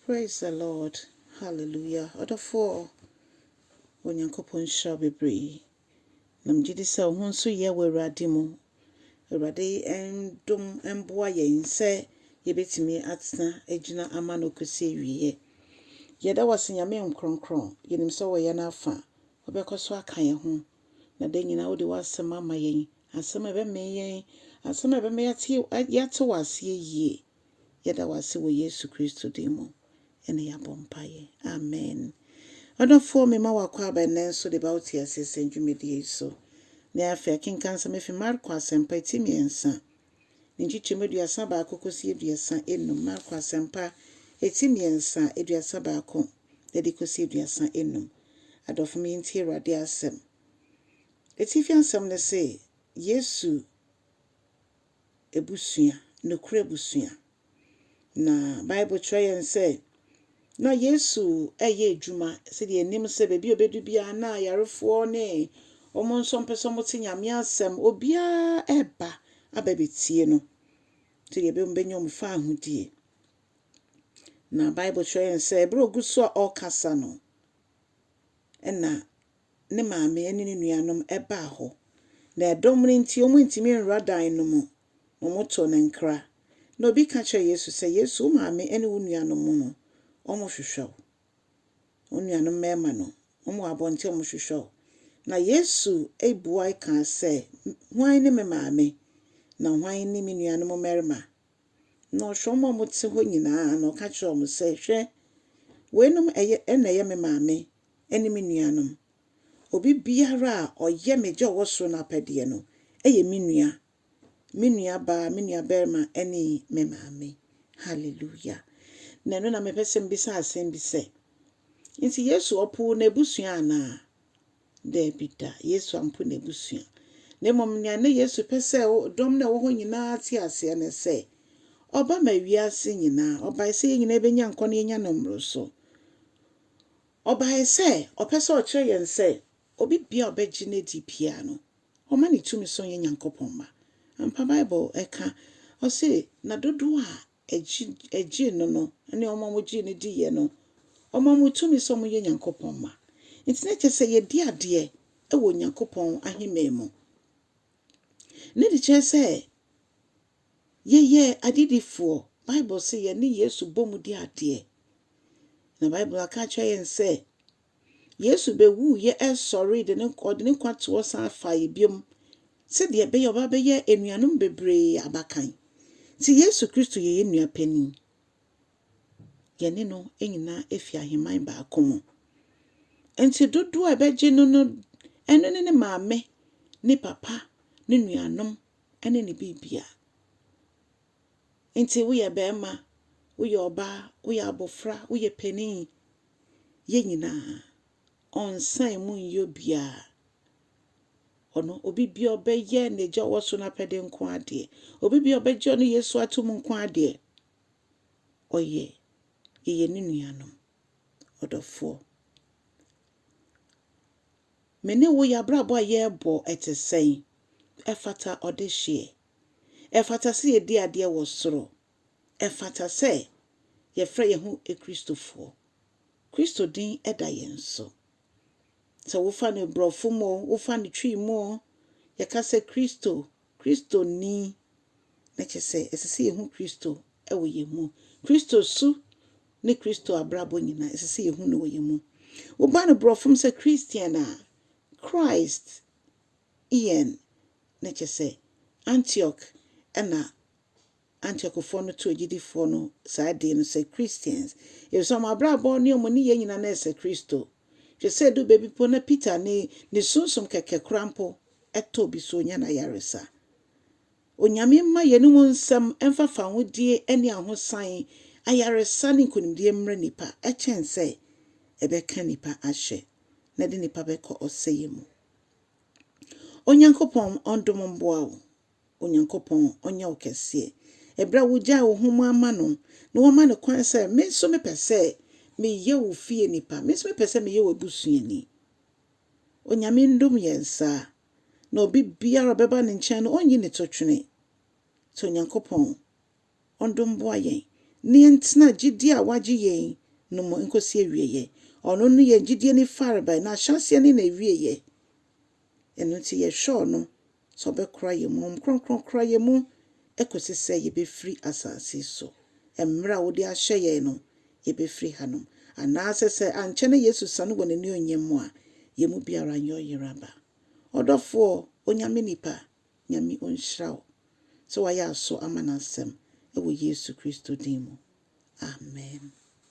Praise the Lord. Hallelujah. Ɔdɔfoɔ, Onyankopɔn nhyira wo bebree. Na megye di sɛ wo ho nso yɛ wɔ Awurade mu. Awurade ndom mboa yɛn sɛ yɛbɛtumi atena agyina ama no kɔsi awieɛ. Yɛda wo ase Nyame nkronkron. Yɛnim sɛ wɔ yɛn afa. Wobɛkɔ so aka yɛn ho. Na da nyinaa wode w'asɛm ama yɛn. Asɛm a ɛbɛmee yɛn. Asɛm a ɛbɛma yɛate wɔ aseɛ yie. Yɛda wo ase wɔ Yesu Kristo din mu ɛna yɛabɔ mpaeɛ. Amen. Ɔdɔfoɔ, mema wo akwaaba ɛnnɛ nso de ba wo te aseɛ sɛn dwumadie yi so. Na afei akenkan nsɛm afi Marko Asɛmpa ti 3, ne nkyekyɛmu 31 kɔsi 35. Marko Asɛmpa ti 3, 31 de kɔsi 35. Adɔfo, ma yɛntie Awurade asɛm. Atifi asɛm no se, Yesu abusua, nokorɛ abusua. Na Bible kyerɛ yɛn sɛ na Yesu reyɛ adwuma sɛdeɛ yɛnim sɛ baabi a ɔbɛdu biara na ayarefoɔ ne wɔn nso mpɛ sɛ wɔte Nyame asɛm, obiara ɛreba aba bɛtie no sɛdeɛ ɛbɛnya wɔn fa ahodie. Na Bible kyerɛ yɛn sɛ ɛberɛ a ɔgu so a ɔrekasa no, ɛna ne maame ne ne nuanom baa hɔ. Na ɛdɔm no nti, wɔntumi nwura dan no mu, na wɔtoo no nkra. Na obi ka kyerɛɛ Yesu sɛ, Yesu, wo maame ne wo nuanom no, wɔhwehwɛ wo. Wo nuanom mmarima no, wɔwɔ abɔnten a wɔhwehwɛ wo. Na Yesu buae kaa sɛ, Hwan ne me maame, na hwan ne me nuanom mmarima? Na ɔhwɛ wɔn a wɔte hɔ nyinaa, na ɔka kyerɛɛ wɔn sɛ, Hwɛ, weinom ɛyɛ na ɛyɛ me maame ne me nuanom. Obi biara a ɔyɛ m'Agya a ɔwɔ soro no apɛdeɛ no yɛ me nua, me nuabaa, me nuabarima ne me maame. Hallelujah. Na ɛno na mepɛ sɛ mbisa asɛm bi sɛ, nti Yesu ɔpoo n'abusua anaa? Daabi da, Yesu ampo n'abusua. Na mmom nea na Yesu pɛ sɛ dɔm no a ɛwɔ hɔ nyinaa te aseɛ ne sɛ, ɔba ma wiase nyinaa, ɔbae sɛ yɛn nyinaa bɛnya nkwa na yɛnya no mmoroso. Ɔbae sɛ ɔpɛ sɛ ɔkyerɛ yɛn sɛ obi biara a ɔbɛgye no adi biara no, ɔma ne tumi so nyɛ Nyankopɔn mma. Ampa Bible ka, ɔse, Na dodoɔ a ɛgyee no no, ne wɔn a wɔgyee no diiɛ no, ɔma wɔn tumi sɛ wɔyɛ Nyankopɔn mma. Nti na kyerɛ sɛ yɛdi adeɛ wɔ Onyankopɔn ahemman mu. Ne de kyerɛ sɛ yɛyɛ adedifoɔ. Bible se yɛne Yesu bɔ mu di adeɛ. Na Bible aka akyerɛ yɛn sɛ Yesu bɛwuiɛ sɔre de ne ɔde ne nkwa toɔ san faeɛ biom sɛdeɛ ɛbɛyɛ ɔba bɛyɛ anuanom bebree abakan. Nti Yesu Kristo yɛ yɛn nua panin. Yɛne no nyinaa fi ahemman baako mu. Nti dodoɔ a ɛbɛgye no no, ɛno ne ne maame, ne papa, ne nuanom ne ne biribia. Nti woyɛ barima, woyɛ ɔbaa, woyɛ abɔfra, woyɛ panin, yɛn nyinaa, ɔnsan mu nyɛ obiara. Ɔno, obi biara ɔbɛyɛ n'agya ɔwɔ soro no apɛde nko adeɛ. Obi biara ɔbɛgye ɔno Yesu ato mu nko adeɛ. Ɔyɛ, yɛyɛ ne nuanom, ɔdɔfoɔ. Me ne wo yɛabrabɔ a yɛrebɔ ɛte sɛn? Ɛfata ɔdehyeɛ? Ɛfata sɛ yɛdi adeɛ wɔ soro? Ɛfata sɛ yɛfrɛ yɛn ho Akristofoɔ? Kristo din da yɛn so. Sɛ wofa no borɔfo mu o, wofa no Twi mu o, yɛka sɛ Kristo, Kristoni, na kyerɛ sɛ ɛsɛ sɛ yɛhu Kristo wɔ yɛn mu. Kristo su ne Kristo abrabɔ nyinaa, ɛsɛ sɛ yɛhu no wɔ yɛn mu. Woba no borɔfo mu sɛ Christian a, Christ ian, na kyerɛ sɛ Antioch ɛna Antiochfoɔ no too agyidifoɔ no saa din no sɛ Christians. Efisɛ wɔn abrabɔ ne wɔn nneyɛe nyinaa na ɛsɛ Kristo. Hwɛ sɛ ɛduu baabi mpo na Peter ne ne sunsum kɛkɛ koraa mpo tɔ obi so onya no ayaresa. Onyame mma yɛne mu nsɛm mfa fawohodie ne ahosan, ayaresa ne nkonimdie mmrɛ nnipa kyɛn sɛ ɛbɛka nnipa ahyɛ na ɛde nnipa bɛkɔ ɔsɛeɛ mu. Onyankopɔn ɔndom mboa wo. Onyankopɔn ɔnyɛ wo kɛseɛ. Ɛberɛ a wogyae wo ho mu ama no na wama no kwan sɛ me nso mepɛ sɛ meyɛ wo fie nipa, me nso mepɛ sɛ meyɛ w'abusuani. Onyame ndom yɛn saa. Na obi biara a ɔbɛba ne nkyɛn no, ɔnyi ne totwene. Sɛ Onyankopɔn ɔndom boa yɛn. na yɛntena gyidie a wagye yɛn no mu nkɔsi awieɛ. Ɔno ne yɛn gyidie ne farebae, n'ahyɛaseɛ ne n'awieɛ. Ɛno nti yɛhwɛ ɔno sɛ ɔbɛkora yɛn mu. Honhom Kronkron kora yɛn mu kɔsi sɛ yɛbɛfiri asase so. Mmerɛ a wode ahyɛ yɛn no, yɛbɛfiri hanom. Anaasɛ sɛ ankyɛ na Yesu sane wɔ n'anuonyam mu a, yɛn mu biara nyɛ ɔyere aba. Ɔdɔfoɔ, Onyame nipa, Nyame ɔnhyira wo sɛ wayɛ aso ama n'asɛm wɔ Yesu Kristo din mu. Amen.